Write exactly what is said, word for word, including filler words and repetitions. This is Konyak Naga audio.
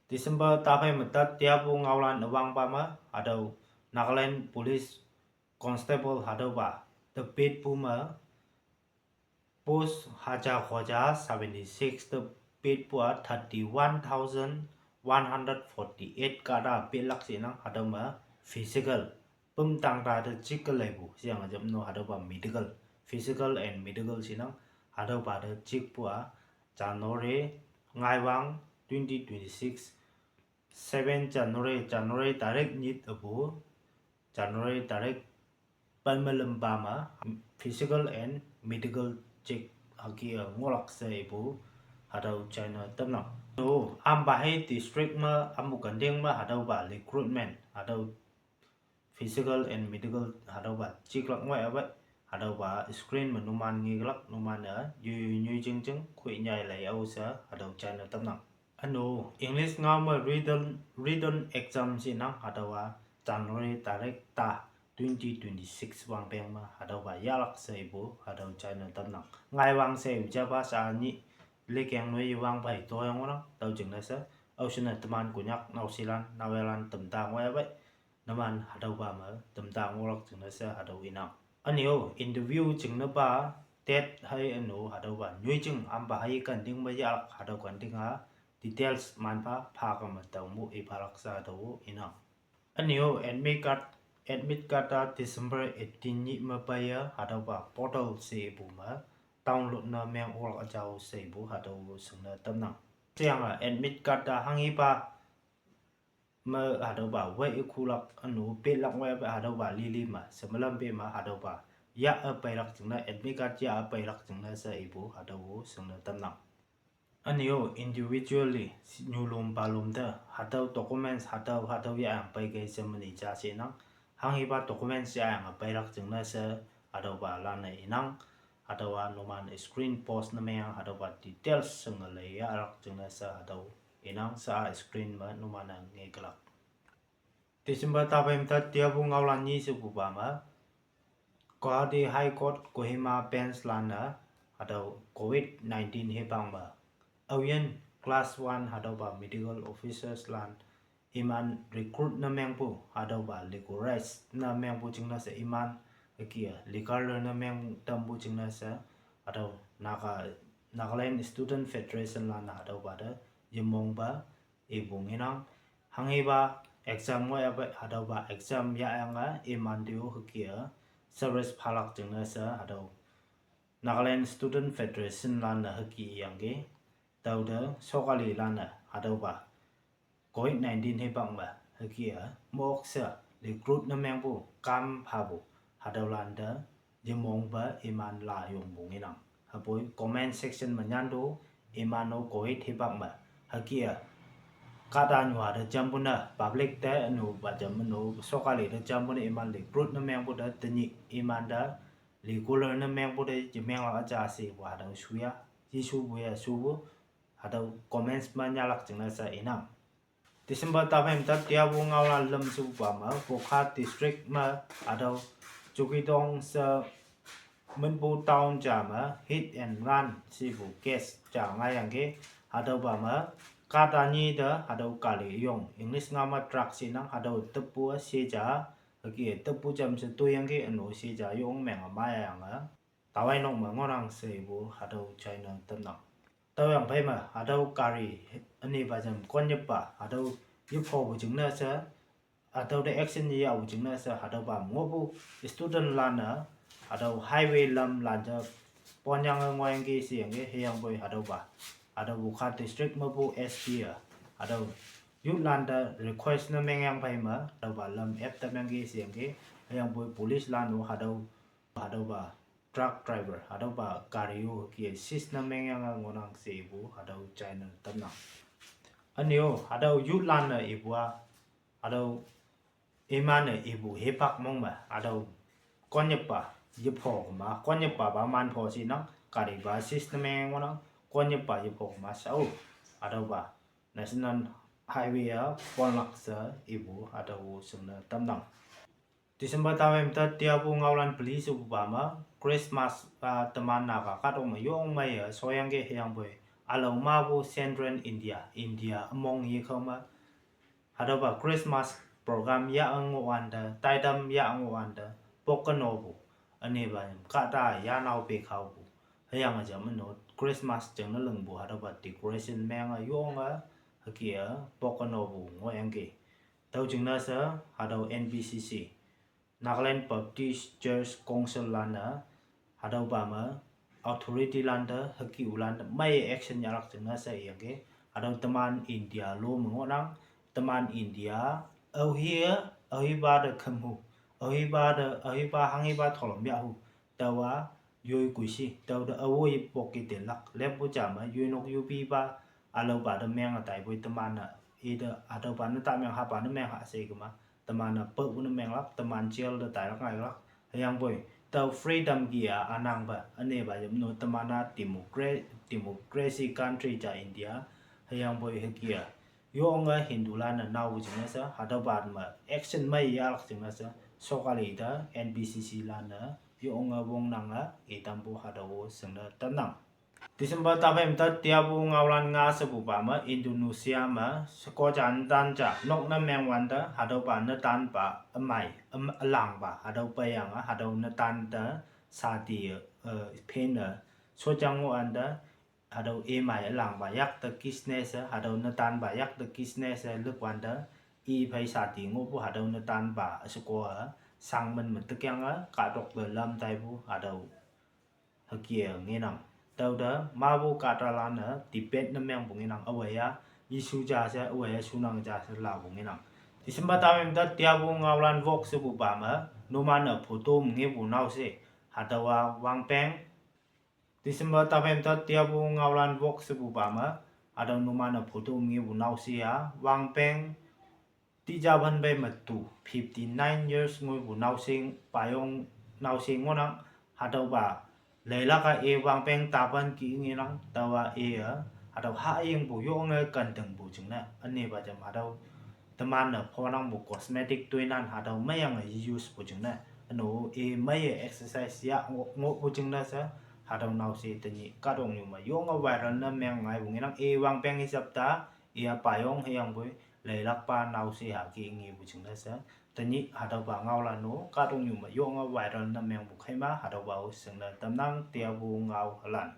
December taphei me tat tiapu ngaolan üwangpa me, hatüo Nagaland Police Constable hatüopa, te petpu me, post haja khoja seventy-six te petpu a thirty-one thousand one hundred forty-eight kahta petlak shinang, hatüo me physical pümtang ta te chik leipu, sheyange jam no hatüopa medical, physical and medical shinang, hatüopa te chikpu a, January ngaiwang twenty twenty-six, seven January, January tarik nyit apu, January tarik pen me lümpa me, physical and medical check hüke ngohlak she ipu, hatüo china tamnang. No, ampa hei district me, ampu kenting me, hatüopa recruitment, hatüo physical and medical hatüopa chiklak ngoi ape, hatüopa screen me numan ngeklak, numan-e yoi yoi nyoi jing jing khoi nyai lei ao she hatüo china tamnang. Üno, English ngao me written, written exam shinang, hatüowa January tarik ta twenty twenty-six wangpeng me hatüopa yahlak she ipu hatüo china tamnang. Ngaiwang she yu japa sha nyih likeng noi yewang phei toyang ngohnang, tüo jingne she, aoshine teman Konyak naoshelan, naoyalan tamta ngoi ape, numan hatüopa me tamta ngohlak jingne she hatüo inang. Üne-o interview jingnepa, tet hei üno hatüopa nyoijing ampa hei kenting me yahlak hatüo kenting a, details manpha, pha kame tao mu iphalak she hatüo inang. Üne-o admit card, admit card a December eighteen nyih me peiye hatüopa portal she ipu me, download ne meng oklak jao she ipu hatüo shingne tamnang. Sheyange admit card a hanghipa me hatüopa wei ikhulak üno petlak wei ape hatüopa lili me, shemelam pe me hatüopa, yah-e peilak jingne, admit card yah-e peilak jingne she ipu hatüo shingne tamnang. Üne-o individually, nyulom palom te, hatüo documents, hatüo, hatüo yahyang peikei she meni ja shenang, hanghipa documents yahyange peilak jingne she, hatüopa lan-e inang, hatüowa numan screen post ne meng hatüopa details shinge lei yahlak jingne she hatüo inang sha screen me numan-e ngeklak. December taphei me tat tiapu ngaolan nyi shepupa me, Guwahati High Court Kohima Bench lan-e, hatüo covid nineteen hipak me, aoyin class one hatüopa medical officers lan, iman recruit ne mengpu, hatüopa regularize ne mengpu jingne she iman, hüke-e, legal ne meng tampu jingne she, hatüo Naga, Nagaland Student Federation lan hatüopa te, yemongpa, ipu ngenang. Hanghipa exam ngoi ape hatüopa exam yahyange iman te-o hüke-e, service phalak jingne she hatüo Nagaland Student Federation lan-e hüke iyangki, tüote sokali lan-e hatüopa covid nineteen hipak me hüke-e, mok she, recruit ne mengpu, kam phapu, hatüolan te, yemongpe iman layongpu ngenang. Hüpoi comment section me nyanto, iman-o covid hipak me, hüke-e, kahtanyuha te jampu ne, public te ünupa jam ünu, sokali te jampu ne iman recruit ne mengpu te, tenyih iman te, regular ne mengpu te, yemenglak üja shepu hatüo shuya, yeshupu ya shupu, hatüo comments me nyahlak jingne she inang. December taphei me tat tiapu ngaolan lüm shepupa me, Wokha district me, hatüo Chukidong she Minpu town ja me hit and run shepu case ja ngaiyangki, hatüopa me, kahta nyi te hatüo gari yong, English ngao me truck shenang, hatüo teppu she ja, hüke teppu jam she toiyangki ünu she ja yong menge maiyange, tawai nok me ngohnang shepu hatüo china tamnang. Tüoyang phei me hatüo gari ünepa jam konnyüppa, hatüo yephopu jingne she, hatüo te action yeyahpu jingne she, hatüopa ngohpu student lan-e, hatüo highway lam lan ja ponyange ngohyangki sheyangki, hüyangpoi hatüopa, hatüo Wokha district mepu S P-e, hatüo youth lan te request ne mengyang phei me, hatüopa lam ep tamyangki sheyangki, hüyangpoi police lan-o hatüo, hatüopa truck driver, hatüopa gari-o hüke seize ne mengyange ngohnang shepu hatüo china tamnang. Üne-o hatüo youth lan-e ipu a, hatüo iman-e ipu hipak mong me, hatüo konnyüppa yepho kema, konnyüppa pa manpho shenang, gari pa seize ne meng ngohnang, konnyüppa yepho kema shao, hatüopa National Highway a ponlak she ipu hatüo shingne tamnang. December taphei me tat tiapu ngaolan peli shepupa me, Christmas a teman Naga kahtok me yong meiye shoyangki, hüyangpoi Alao mapu Central India, India ümong ye khao me, hatüopa Christmas program yah ngohwante, taitam yah ngohwante, pok kenopu, ünepa kahta yanao pekhaopu, hüyange ja meno Christmas jingne lingpu hatüopa decoration menge yonge, hüke-a pok kenopu ngohyangki. Tüo jingne she, hatüo N B C C, Nagaland Baptist Church Council lan-e, hatüopa me authority lante, hükihpu lante meiye action yahlak jingne she iyangki. Hatüo teman India lo me ngohnang, teman India, aohi, aohipa te khümhu, aohipa te, aohipa hanghipa tholom yahhu, taowa, yoi kuishi, tüote awo ipok ki tenlak, leppu ja me, yoinok yupipa, ülaopa te menge taipoi teman-e, ite hatüopa ne ta meng hapa ne meng ha she kema, teman-e paopu ne menglak, teman jail te tailak ngailak, hüyangpoi, tao freedom ki-a ünangpe, ünepa yam no teman-a democra-, democracy country ja India, hüyangpoi hüke-a. Yonge Hindu lan-e naopu jingne she, hatüopa me action mei yahlak jingne she, sokali te N B C C lan-e, yonge wongnange, itampu hatüo shingne tamnang. December taphei me te tiapu ngaolan nga shepupa me Indonesia me, sheko ja netan ja, nok ne mengwante, hatüopa netanpa, ümei, üm, ülangpa, hatüo peiyange, hatüo netan te, sati, eh, pene, shotjang ngohwante, hatüo imei ülangpa yakte kisne she, hatüo netanpa yakte kisne she lükwante, iphei sati ngohpu hatüo netanpa sheko-a, sangmen me tekyange, kahtok te lam taipu, hatüo hüke ngenang. Tüote, mapu kahtalan-e, debate ne mengpu ngenang, aowe-a, issue ja she, aowe-a, shunang ja she lapu ngenang. December taphei me te tiapu ngaolan wok shepupa me, numan-e photo me ngepu naoshe, hatüowa wangpeng. December taphei me te tiapu ngaolan wok shepupa me, hatüo numan-e photo me ngepu naoshe-a, wangpeng, tija pen pei me tu, fifty-nine years ngoipu naoshe, payong naoshe ngohnang, hatüopa, leilak-a i wangpeng tapan ki ngenang, taowa i-a, hatüo hayingpu yonge kantingpu jingne, ünepa jam hatüo, teman-e phonangpu cosmetic toinan hatüo meiyange usepu jingne, üno i meiye exercise yah ngoh, ngohpu jingne she, hatüo naoshe tenyih kahtoknyu me yonge viral ne meng ngaipu ngenang, i wangpeng hisap ta, i-a payong hüyangpoi, leilakpa naoshe haki ngepu jingne she, tenyih hatüopa ngaolan-o kahtoknyu me yonge viral ne mengpu kheima hatüopa-o shingne tamnang tiapu ngaolan.